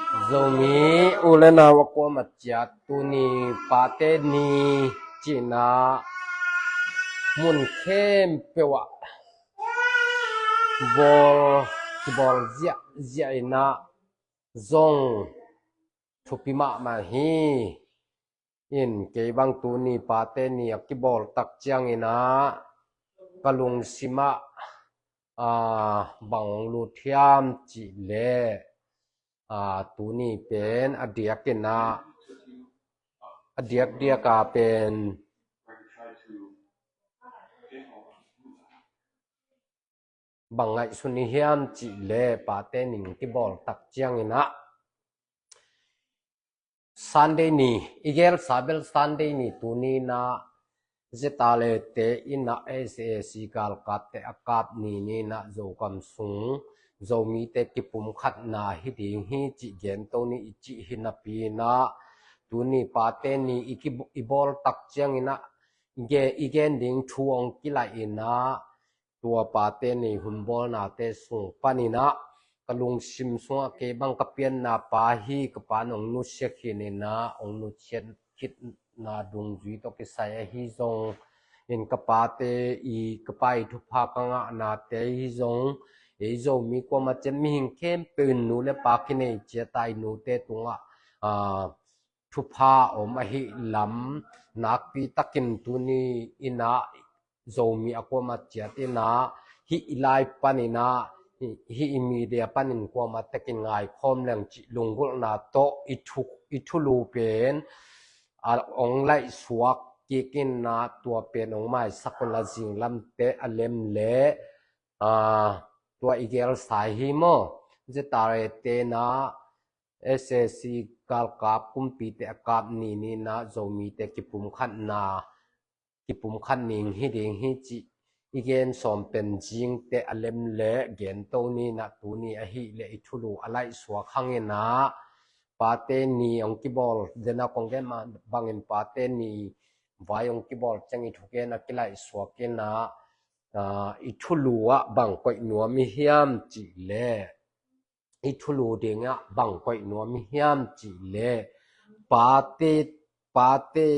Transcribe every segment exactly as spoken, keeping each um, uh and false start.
Zomi u le nau a kuamah ciat tuni pate ni cihna mun khempeuh ah bawl, kibawl ziahziah inah zong thupi mahmah hi. In kei bang tuni pate ni a kibawl tak cianginah ka lungsimah, aa, bang hong lut hiam cih leh, aa, tuni pen a diakinah, a diakdiaka pen bang ngaihsun i hiam cih leh pate ni kibawl tak cianginah Sunday ni, i gelsa bel Sunday ni tuni inah Z R A te inah S A C galkapte a kap ni ninah Zogam sung Zomite kipumkhatna hi ding hi cih gento ni i cih hi napi inah tuni pate ni i, ki, i bawl tak cianginah i gen ding thu hong kilaih inah tua pate ni hun bawlnate sung paninah ka lungsim sungah kei bang ka pianna pa hi, ka pa in hong nusia khin inah hong nusia khitna dungzui tawh kisai ahi zong in ka pate i, ka pa i thupha ka ngahnate hi zong ei Zomi kuamah ciat mihing khempeuh in nu le pa kinei ciat a i nute tungah, aa, thupha om ahi lam nakpi takin tuni inah Zomi a kuamah ciat inah hih i lai paninah hih, hih i media panin kuamah takin ngaikhawm leng cih lunggulhna tawh i thu, i thulu pen a hong laihsuak kik inah tua pen hong maisak unla zinglamte a lem leh, aa, tua i gelsa hi maw? Z R A te inah S A C galkap kumpite a kap ni ninah Zomite kipumkhatna, kipumkhat ning hi ding hi cih i gen sawm pen zingte a lem leh gento ninah tuni ahih leh i thulu a laihsuak hanginah pate ni hong kibawl dena kong gen mah bangin pate ni vai hong kibawl ciang i thugen a kilaihsuak inah, aa, i thulu ah bang koih nuam i hiam cih leh i thulu dingah bang koih nuam i hiam cih leh pate, pate,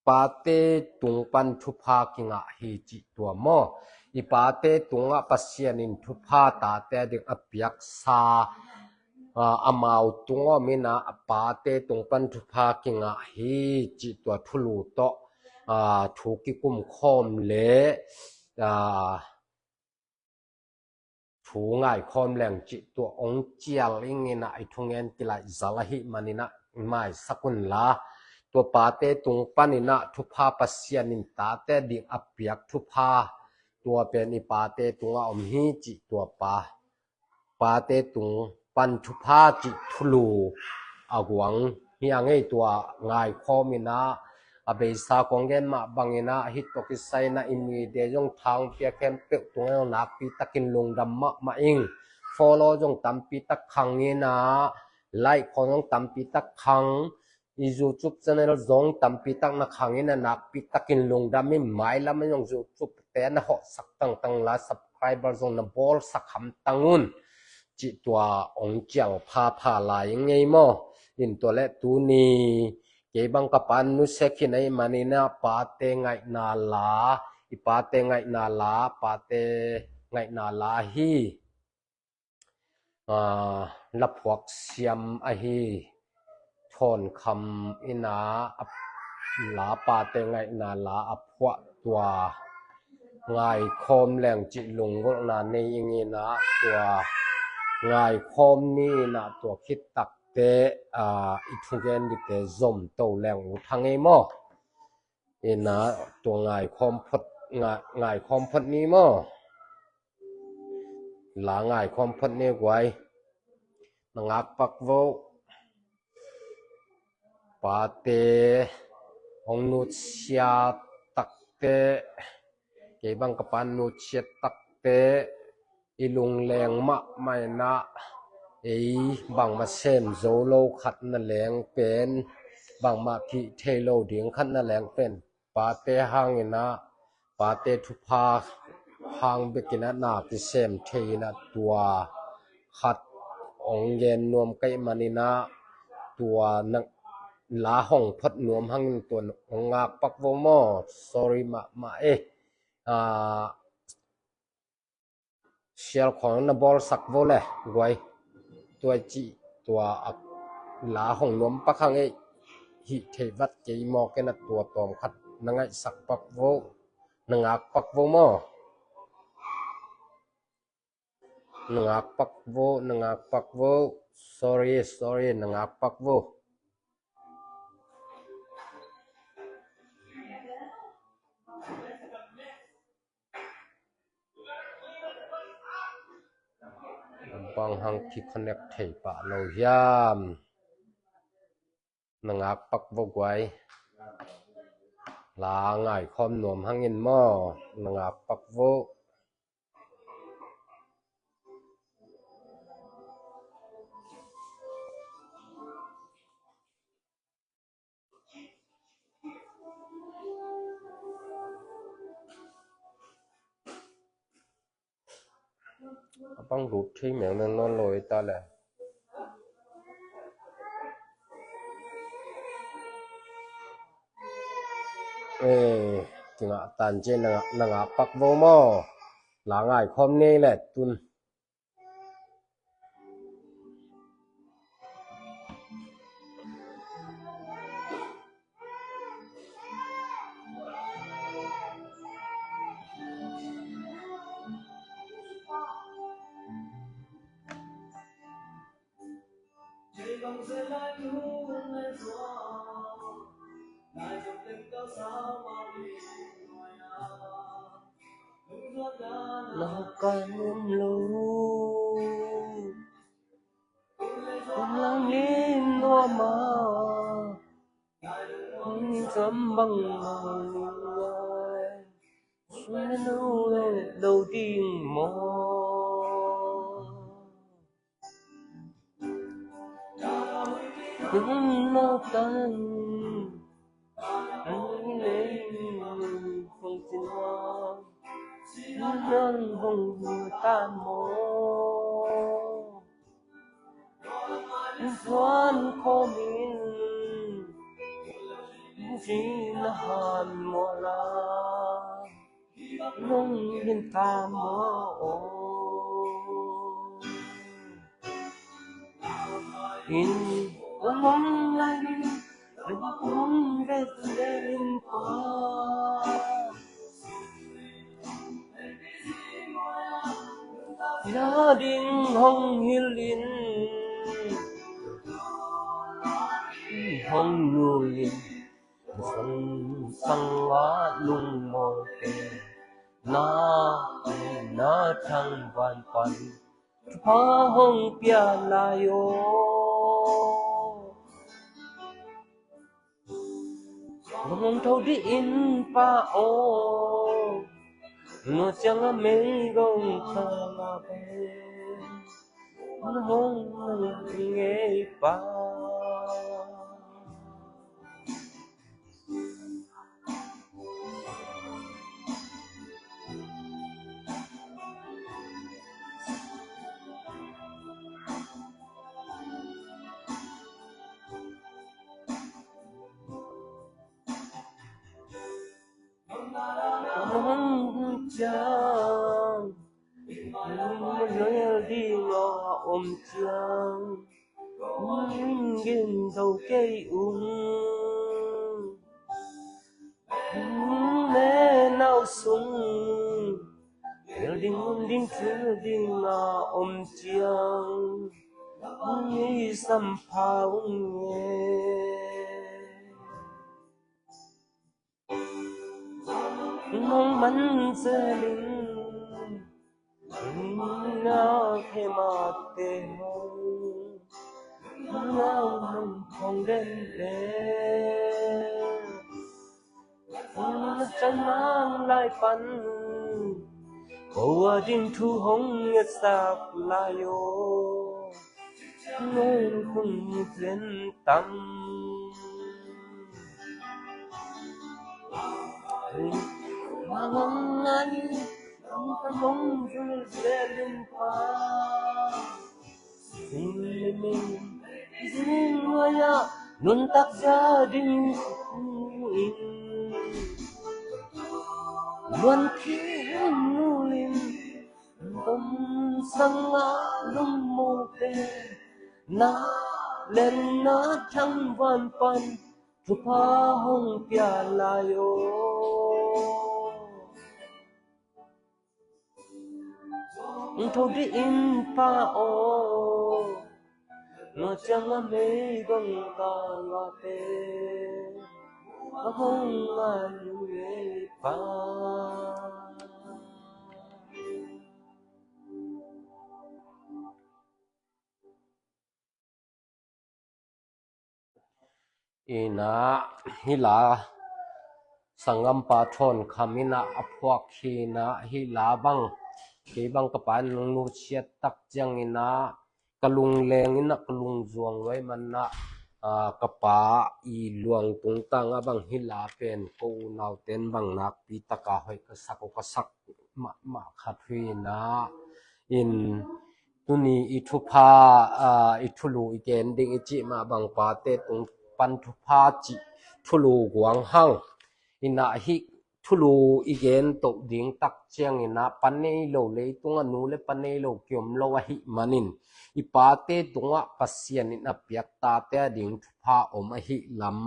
pate tung pan thupha kingah hi cih tua maw? I pate tungah Pasian in thupha tate a ding a piaksa, aa, amau tung om inah a pate tung pan thupha kingah hi cih tua thulu tawh, aa, thu kikum khawm leh, aa, thu ngaikhawm leng cih tua hong cial ing inah i thungen kilaih zal ahih maninah maisak unla tua pate tung paninah thupha Pasian in tate ding a piak thupha tua pen i pate tungah om hi cih tua pa pate tung pan thupha cih thulu a guang hi a ngei tua ngaikhawm inah a beisa kong gen mah banginah hih tawh kisai inah i media zong thang pia khempeuh tungah zong nakpi takin lungdam mahmah ing. Follow zong tampi tak khang inah like khong zong tampi tak khang. I YouTube channel zong tampi tak na khang inah nakpi takin lungdam ing. Mailam ah zong YouTube te na hawhsak tangtang la subscriber zong na bawlsak hamtang un cih tua hong cial phapha lai ing ei maw? In tua leh tuni kei bang ka pa in nusia khin ahih maninah pate ngaihna la, i pate ngaihna la, pate ngaihna la hi. Aa, laphuak siam ahi Thawnkham inah a la pate ngaihna la a phuah tua ngaikhawm leng cih lunggulhna nei ing inah tua ngaikhawm ni inah tua khit takte, aa, i thugen dingte zom to leng ut hang ei maw? Inah tua ngaikhawm phot, ngai, ngaikhawm phot ni maw? La ngaikhawm phot ni guai. Na ngakpak vo. Pate hong nutsia takte, kei bang ka pa in nutsia takte i lungleng mahmah inah ei bangmah sem zo lo khat na leng pen, bangmah kih thei lo ding khat na leng pen pate hang inah, pate thupha hang bek inah na kisem thei inah tua khat ong gen nuam ka hih manin ah tua na la hong phot nuam hangin tua ong ngak pak vo maw. Sorry mahmah e. Ah, sial khawng na bawlsak vo le guai. Tua ci tua a la hong nuam pak hang e. Hih thei vat kei maw, ken a tua tawm khat na ngaihsak pak vo. Na ngak pak vo maw. Na ngak pak vo, na ngak pak vo. Sorry, sorry, na ngak pak vo. Bang hang khi connect thei pah lo hiam. Na ngak pak vo guai. La ngaikhawm nuam hangin maw. Na ngak pak vo. A pang lut thei meng nang nawn lo i ta le. Eh, kingah tan ci na ngak, na ngak pak vo maw. La ngaikhawm ngei le tun. Na kan um lo. Lam lim nuam a. Lam lim nuam a. Suan lo lo ding maw. Nunau tan nunei hong cina nang hong ta maw. Suan khawmin cina han maw la. Nong hin ta maw. In ong lai in ong vet zel in pa. Na ding hong hil in hong nul in. Sang sang a lungmawlte na na thang van pan pa hong pia lai aw. Hong tho dih in pa aw. Nua ciang a mei gong kha la pe. Hong ngei pa. Om ciang, lungmual ding a om ciang, hong gen zo kei ung. Ne nau sung, hel ding, um ding, thil ding a om ciang, hong i sampha ung e. Nong man zel in, na khemate hong, na hong khong den le. Na can mang lai pan, ko a ding thu hong ngetsak lai aw. Nong hong zen tam. Mangong ngai, mangong zul zelin pa. Zingmaya nuntak za ding in luan khin ulin, tom sanga lungmute na lenna thangvan pan thupha hong pia lai o. Tho dih in Pa aw, na ciang a mei gong ka ngate a hong ngai lu e Pa. Ina hila sanggampa Thawn Kham ina a phuak hi ina hila bang kei bang ka pa in nung nusiat tak ciang ina ka lungleng ina ka lungzuang luai man ina, ah, ka pa i luang tungtang a bang hila pen ko unauten bang nakpi taka hoih ka sak uh ka sak mahmah khat hui ina in tuni i thupha, ah, i thulu i gen ding i cih mah bang pate tung pan thupha cih thulu guang hang. Ina hih thulu i gen toh ding tak ciang ina pa nei lo leitung a nu le pa nei lo kiom lo ahih manin i pate tungah Pasian in a piak tate a ding thupha om ahih lam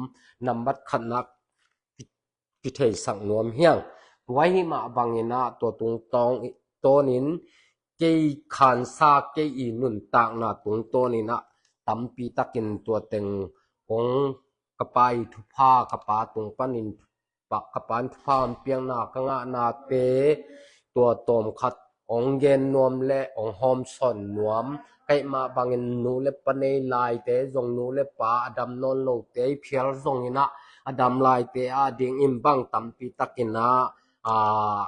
nambat khatna kitheisak nuam hiang. Tua hi mah bang ina tua tungtawn in kei khansa kei i nuntakna tungtawn ina tampi takin tua teng kong ka pa i thupha ka pa tung panin pa, ka pa in thupha hong piakna ka ngahnate tua tawm khat hong gen nuam le hong hawmsawn nuam. Kaih mah bangin nu le pa nei laite zong nu le pa a dam nawn lote i phial zong ina a dam laite a ding in bang tampi tak ina, ah,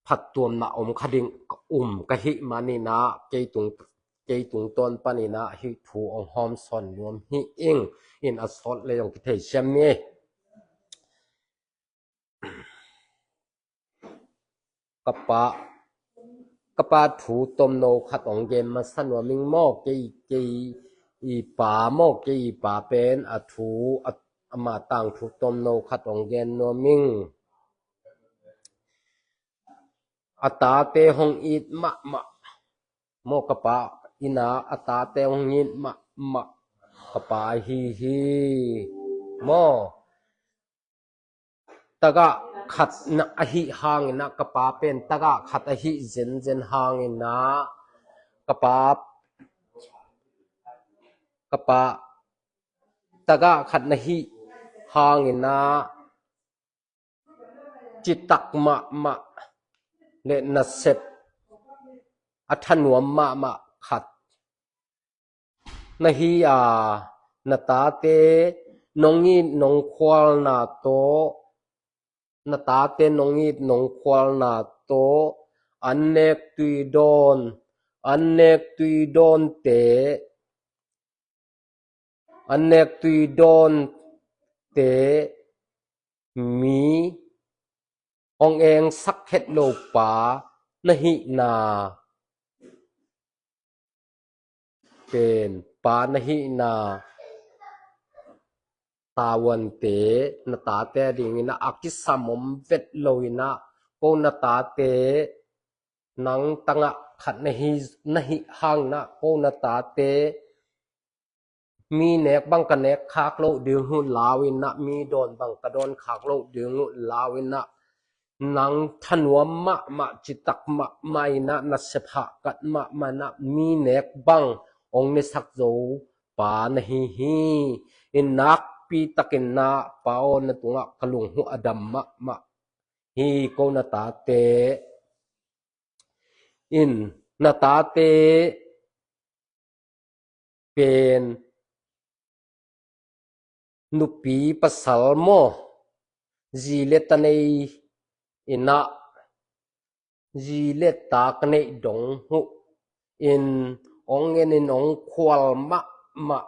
phattuamna om kha ding ka um ka hih man ina kei tung, kei tungtawn pan ina hih thu hong hawmsawn nuam hi ing. In a sawt le zong kithei siam ni. Ka pa, ka pa thu tomno khat hong gen masa nuam ing maw, kei, kei i pa maw, kei i pa pen a thu, a, ama tangthu tomno khat hong gen nuam ing. A tate hong it mahmah maw, ka pa ina a tate hong it mahmah ka pa ahi hi maw. Tagah khat na ahi hang ina ka pa pen tagah khat ahi zenzen hang ina ka pa, ka pa tagah khat na hi hang ina citak mahmah le nasep a thanuam mahmah khat na hi a, na tate nong it nong khualna tawh, na tate nong it nong khualna tawh an nek tui dawn, an nek tui dawnte, an nek tui dawnte mi hong engsak het lo pa na hihna pen pa na hihna tavuante na tate a ding ina a kisam om vet lo ina ko na tate nang tangah khat na hi, na hih hang ina ko na tate mi nek bang ka nek khak loh ding uh lau ina, mi dawn bang ka dawn khak loh ding uh lau ina, nang thanuam mahmah citak mahmah ina, nasep hahkat mahmah ina, mi nek bang hong nesak zo pa na hi hi. In nakpi takin na pa aw na tungah ka lung uh a dam mahmah hi ko na tate. In na tate pen nupi pasal maw, zi le ta nei ina, zi le ta ka neih dong uh in hong en in hong khual mahmah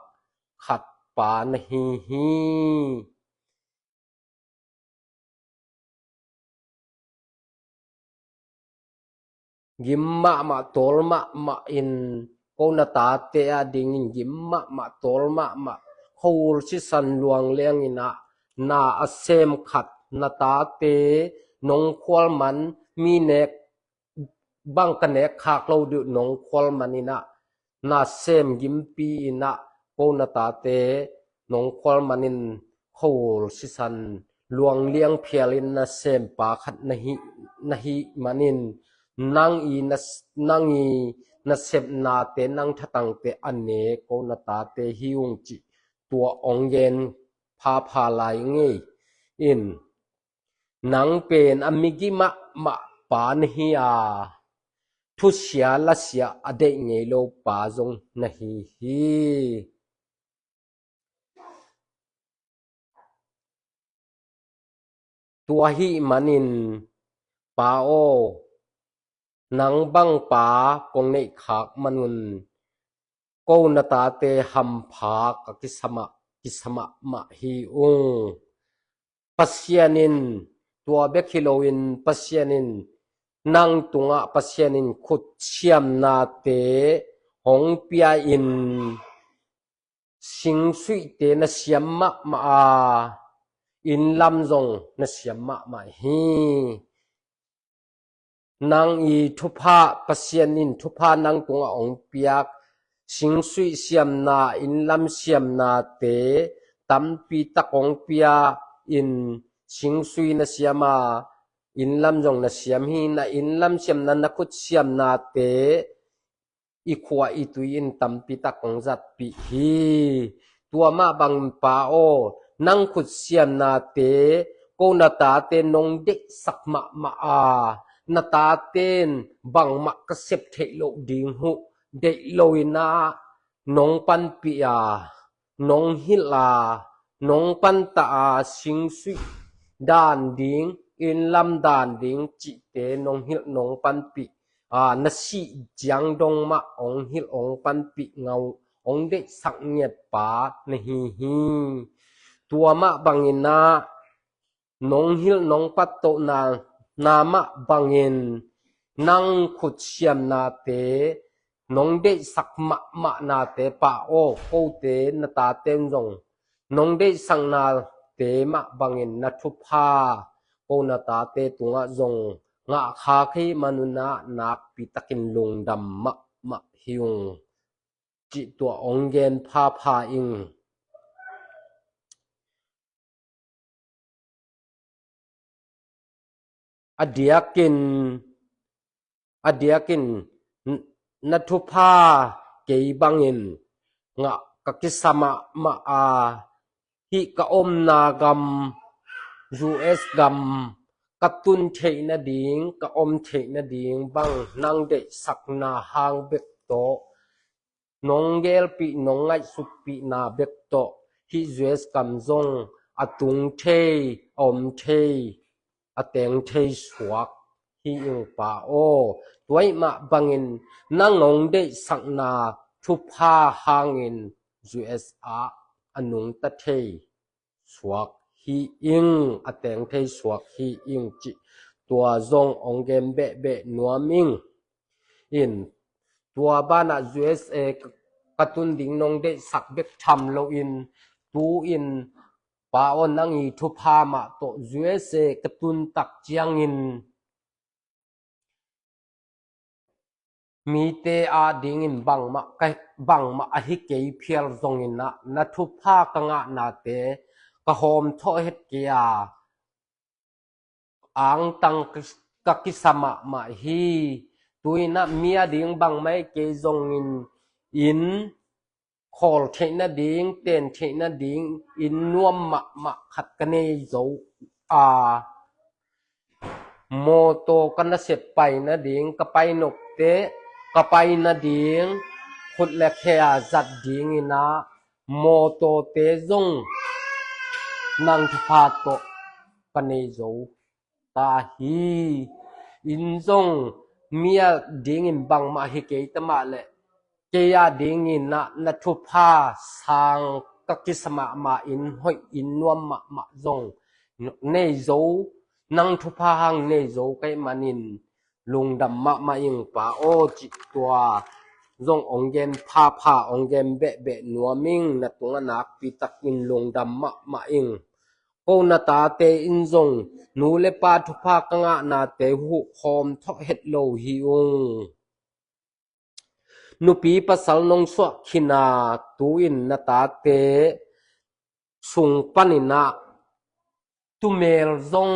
khat pa na hi hi. Gim mahmah, tawl mahmah in ko na tate a dingin gim mahmah, tawl mahmah, khuahul sisan luang liangin ah na a sem khat, na tate nong khual man, mi nek bang ka nek khak lo dih uh nong khual man in ah, na sem gimpi in ah, ko na tate nong khual man in khuahul sisan luang liang phial in na sem pa khat na hi, na hi man in, nang i na, nang i na sepnate, nang thatangte a nek ko na tate hi ung cih tua ong gen phapha lai ngei in. Nang pen a migi mahmah pa na hi a, thusia lasia a deih ngei lo pa zong na hi hi. Tua ahih manin, pa aw, nang bang pa kong neih khak man un, ko na tate hampha ka kisa mah, kisa mahmah hi ung. Pasian in, tua bek hi loin Pasian in, nang tungah Pasian in khut siamnate hong pia in, singsuihte na siam mahmah a, inn lam zong na siam mahmah hi. Nang i thupha, Pasian in thupha nang tungah hong piak, singsuih siamna, inn lam siamnate tampi tak hong pia in, singsui na siam a, inn lam zong na siam hi. Na inn lam siamna, na khut siamnate i khua i tui in tampi tak hong zatpih hi. Tua mah bangin pa aw, nang khut siamnate, ko na tate nong deihsak mahmah a, na tate in bangmah ka sep theih loh ding uh deih lo in ah, nong panpih a, nong hilh a, nong pantah a, singsuih dan ding, inn lam dan ding cihte nong hilh, nong panpih a, na sih ciang dong mah hong hilh, hong panpih, ngah, hong deihsak ngiat pa na hi hi. Tua mah bangin ah, nong hilh nong pattohna, na mah bangin nang khut siamnate, nong deihsak mahmahnate pa aw, kote na tate in zong nong deihsaknate mah bangin na thupha ko na tate tungah zong ngah kha kei man un ah, nakpi takin lungdam mahmah hi ung cih tua ong gen phapha ing. A diakin, a diakin n-, na thupha kei bangin ngah ka kisa mahmah a, hih ka omna gam, U S gam, ka tun theih nading, ka om theih nading bang nang deihsakna hang bek tawh, nong gelpih, nong ngaihsutpihna bek tawh, hih U S gam zong a tung thei, a om thei, a teng thei suak hi ing pa aw. Tua ahih mah bangin nang hong deihsakna thupha hangin U S ah a nungta thei suak hi ing, a teng thei suak hi ing cih tua zong ong gen behbeh nuam ing. In, tua banah U S A ka, ka tun ding nong deihsak bek tham loin, tu-in pa aw, nang i thupha mah tawh U S A ka tun tak ciangin mite adingin bangmah ka, bangmah ahi kei phial zongin ah, na thupha ka ngahnate ka hawm thawh het kei a, angtang ka, ka kisa mahmah hi. Tu-in ah mi ading bangmah ahi kei zongin, inn khawl theih nading, ten theih nading inn nuam mahmah khat ka nei zo a, mawtaw ka nasep pai nading, ka pai nopte ka pai nading khut le khe a zat dingin ah, mawtawte zong nang thupha tawh ka nei zo ta hi. Inn zong mi adingin bangmah hi kei ta mah leh, kei adingin ah na thupha sang ka kisa mahmah, inn hoih, inn nuam mahmah zong nei zo, nang thupha hang nei zo ka hih manin lungdam mahmah ing pa aw cih tua zong ong gen phapha, ong gen behbeh nuam ing. Na tungah nakpi takin lungdam mahmah ing. Ko na tate in zong nu le pa thupha ka ngahnate huh khawm thawh het lo hi ung. Nupi pasal nong suah khin a, tu-in na tate sung panin ah tumel zong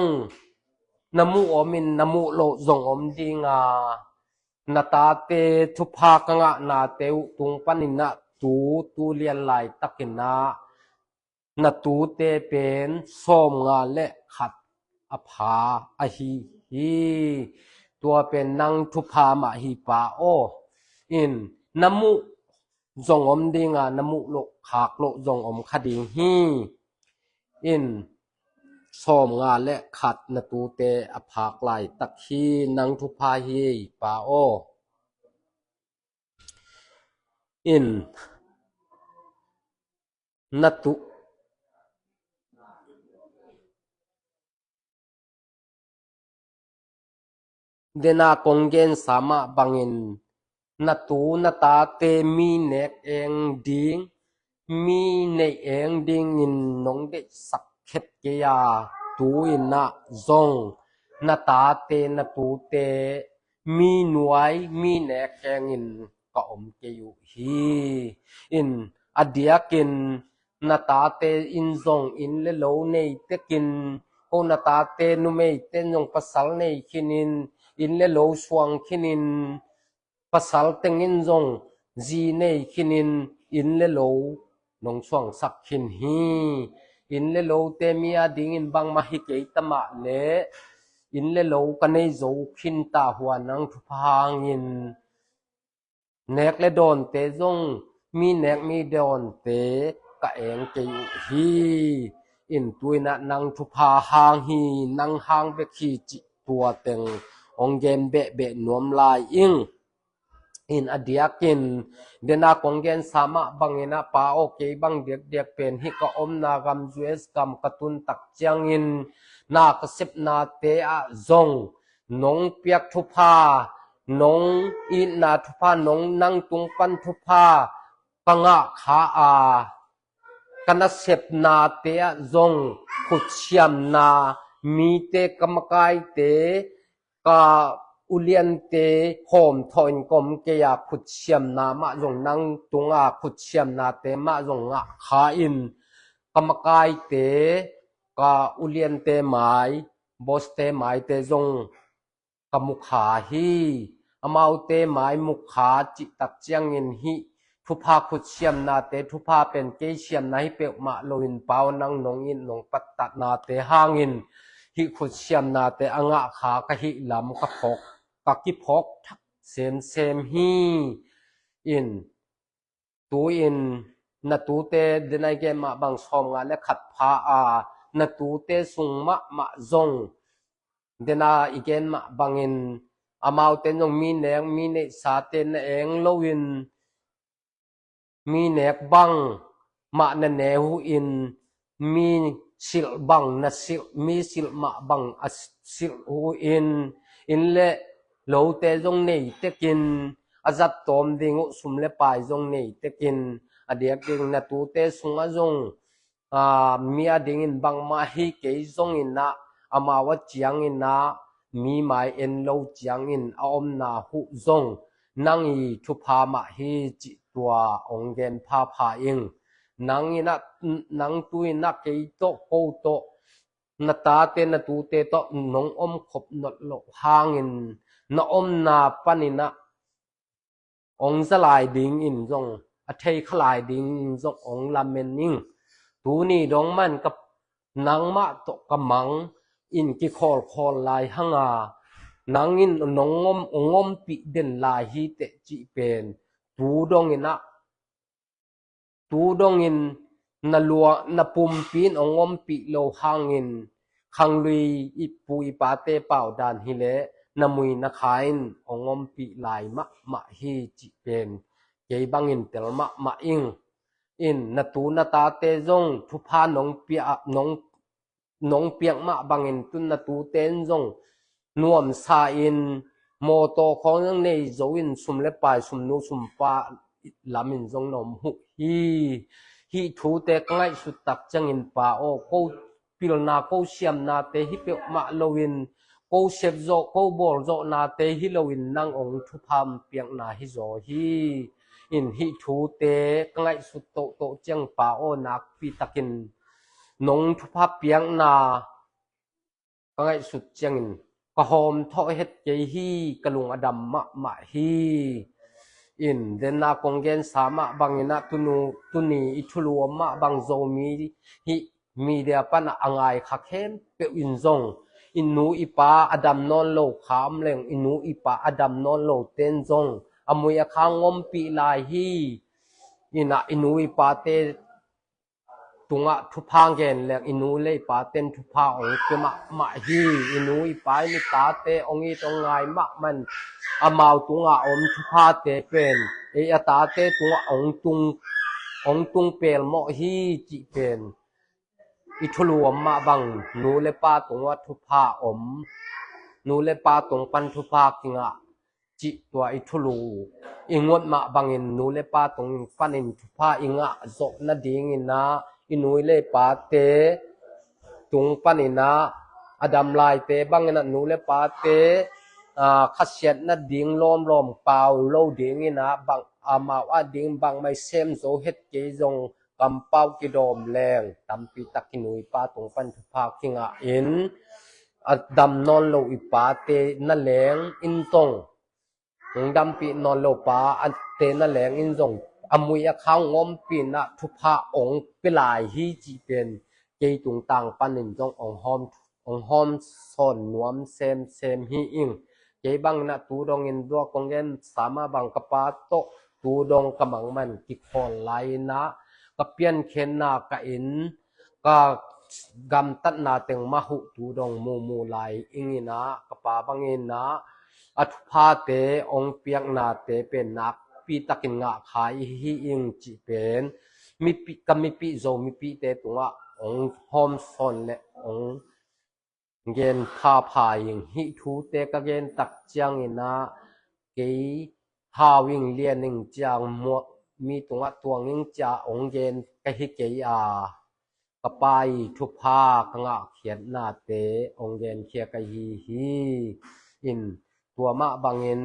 na muh om in na muh loh zong om ding a, na tate thupha ka ngahnate uh tung panin ah tu, tu lian laitakin ah na tute pen sawmnga le khat a pha ahi hi. Tua pen nang thupha mah hi pa aw. In na muh zong om ding a, na muh loh khak loh zong om kha ding hi. In sawmnga le khat na tute a phak laitak hi. Nang thupha hi pa aw. In na tu dena kong gensa mah bangin na tu na tate mi nek eng ding, mi neih eng dingin nong deihsak khet kei a, tu-in ah zong na tate na tute mi nuai mi nek engin ka om kei uh hi. In a diakin na tate in zong inn le lo nei tekin, ko na tate numeite in zong pasal nei khinin, inn le lo suang khinin, pasal teng in zong zi nei khinin, inn le lo nong suangsak khin hi. Inn le lote mi a dingin bangmah hi kei ta mah le, inn le lo ka nei zo khin ta hua nang thupha hangin nek le dawnte zong mi nek mi dawnte ka eng kei uh hi. In tu-in ah nang thupha hang hi, nang hang bek hi cih tua teng ong gen behbeh nuam lai ing. In a diakin dena kong gensa mah bangin ah pa aw, kei bang diakdiak pen hih ka omna gam U S gam ka tun tak ciangin na ka sepnate ah zong nong piak thupha, nong itna thupha, nong nang tung pan thupha ka ngah kha a, ka nasepnate ah zong khutsiamna, mite ka makaite, ka uliante hawm thawh in ka om kei a, khutsiamna mah zong nang tunga khutsiamnate mah zong ngah kha in, ka makaite, ka uliante mai, boss-te maite zong ka mukha hi. Amaute mai mukha cih tak ciangin hih thupha khutsiamnate, thupha pen kei siamna hi peuhmah loin pa aw, nang nong it nong pattatnate hangin hih khutsiamnate a ngah kha ka hih lam ka phawk, ka kiphawk thak semsem hi. In tu-in na tute, dena i gen mah bang sawmnga le khat pha a, na tute sung mahmah zong dena i gen mah bangin amaute zong mi nek mi neihsate na eng loin, mi nek bang mah na ne uh in, mi silh bang na silh, mi silh mah bang a silh uh in, inn le lote zong nei tekin, a zat tawm ding uh sum le pai zong nei tekin, a diak ding na tute sungah zong aa, mi a dingin bangmah hi kei zongin ah, amau a ciangin ah, mi mai en lo ciangin a omna uh zong nang i thupha mah hi cih tua ong gen phapha ing. Nang in ah, nang tu-in ah kei tawh, ko tawh, na tate na tute tawh nong om khop nawn loh hangin na omna panin ah ong za lai dingin zong, a thei kha lai dingin zong ong lamen ing. Tuni dong mah in ka, nangmah tawh ka mang in kikhawlkhawl lai hang a, nang in nong om, ong ompih den lai hi teh cih pen tu dongin ah, tu dongin na lua, na pumpi in ong ompih lo hangin, khanglui i pu i pate pau dan hi leh na mui na kha in ong ompih lai mahmah hi cih pen kei bangin tel mahmah ing. In na tu na tate zong thupha nong pia, nong nong piak mah bangin tun na tute in zong nuamsa in, mawtaw khawng zong nei zo in sum le pai, sumnu sumpa lamin zong na om uh hi. Hih thute ka ngaihsut tak ciangin Pa aw, ko pilna, ko siamnate hi peuhmah loin, ko sep zawh, ko bawl zawhnate hi loin nang hong thupha piakna hi zaw hi. In hih thute ka ngaihsut tohtoh ciang Pa aw, nakpi takin nong thupha piakna ka ngaihsut ciangin ka hawm thawh het kei hi, ka lung a dam mahmah hi. In, denna kong gensa mah bangin ah tunu, tuni i thulu om mah bang Zomi hih media panah a ngai kha khempeuh in zong, i nu i pa a dam nawn lo kha om leng, i nu i pa a dam nawn lo ten zong a mui a khang ompih lai hi. In ah i nu i pate tungah thupha gen leng i nu le i pa ten thupha hong pia mahmah hi. I nu i pa in i tate hong it hong ngai mahmah in amau tungah om thuphate pen ei a tate tungah hong tung, hong tung pelmawh hi cih pen i thulu om mah bang nu le pa tungah thupha om, nu le pa tung pan thupha kingah cih tua i thulu i ngot mah bangin nu le pa tung panin thupha i ngah zawh nadingin ah i nu le i pate tung panin ah a dam laite bangin ah nu le pate, ah, khasiat nading lawmlawm pau lo dingin ah bang amau a ding bangmah i sem zo het kei zong kampau kidawm leng tampi tak i nu i pa tung pan thupha kingah in a dam nawn lo i pate na leng in zong, hong dampih nawn lo pa a te na leng in zong a mui a khang ompih in ah thupha hong pia lai hi cih pen kei tungtang panin zong hong hawm, hong hawm sawn nuam semsem hi ing. Kei bangin ah tu dongin tua kong gensa mah bang ka pa tawh tu dong ka mangman kikhawl lai in ah ka piankhiatna ka in ka gamtatna teng mah uh tu dong mumu lai ing in ah ka pa bangin ah a thuphate hong piaknate pen nakpi takin ngah kha i hi ing cih pen mipi, ka mipih Zo mipihte tungah hong hawm sawn le hong gen phapha ing. Hih thute ka gen tak ciangin ah kei hau ing, lian ing ciang, muak mi tungah tuang ing cia hong gen ka hi kei a, ka pa i thupha ka ngahkhiatnate hong genkhia ka hi hi. In tua mah bangin,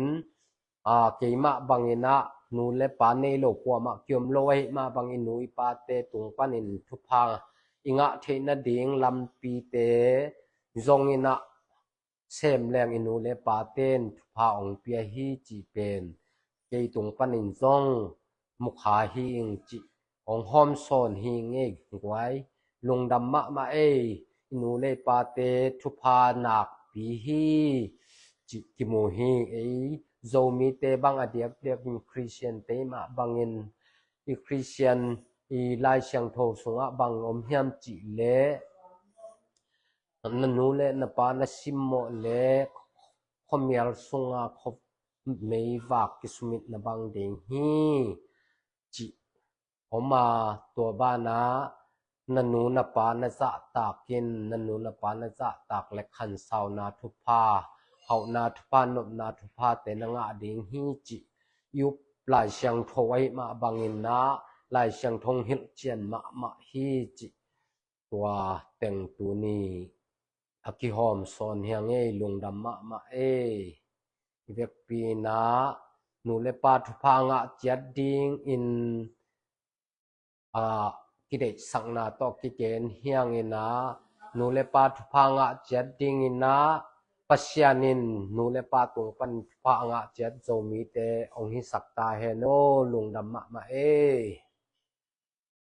a, keimah bangin ah nu le pa nei lo kuamah kiom lo ahih mah bangin nu i pate tung panin thupha i ngah theih nading lampite zongin ah sem leng i nu le paten thupha hong pia hi cih pen kei tung panin zong mukha hi ing cih hong hawm sawn hi ing ei guai. Lungdam mahmah ei, i nu le i pate thupha nakpi hi cih kimu hi ei. Zomite bang a diakdiak in Christian te mah bangin i Christian i Lai Siangtho sungah bang om hiam cih leh na nu le na pa na simmawh le khuamial sunga khuameivak kisumit na bang ding hi cih om a, tua banah na nu na pa na zahtak in, na nu na pa na zahtak le khansauna thupha, hauhna thupha, nopna thuphate na ngah ding hi cih i up Lai Siangtho ahih mah bangin ah Lai Siangtho hilhcian mahmah hi cih tua teng tuni a kihawm sawn hi ing ei. Lungdam mahmah ei. I vekpi in ah nu le pa thupha ngah ciat dingin, a, kideihsakna tawh kigen hi ing in ah nu le pa thupha ngah ciat dingin ah Pasian in nu le pa tung pan thupha a ngah ciat Zomite hong hisak ta hen aw. Lungdam mahmah ei.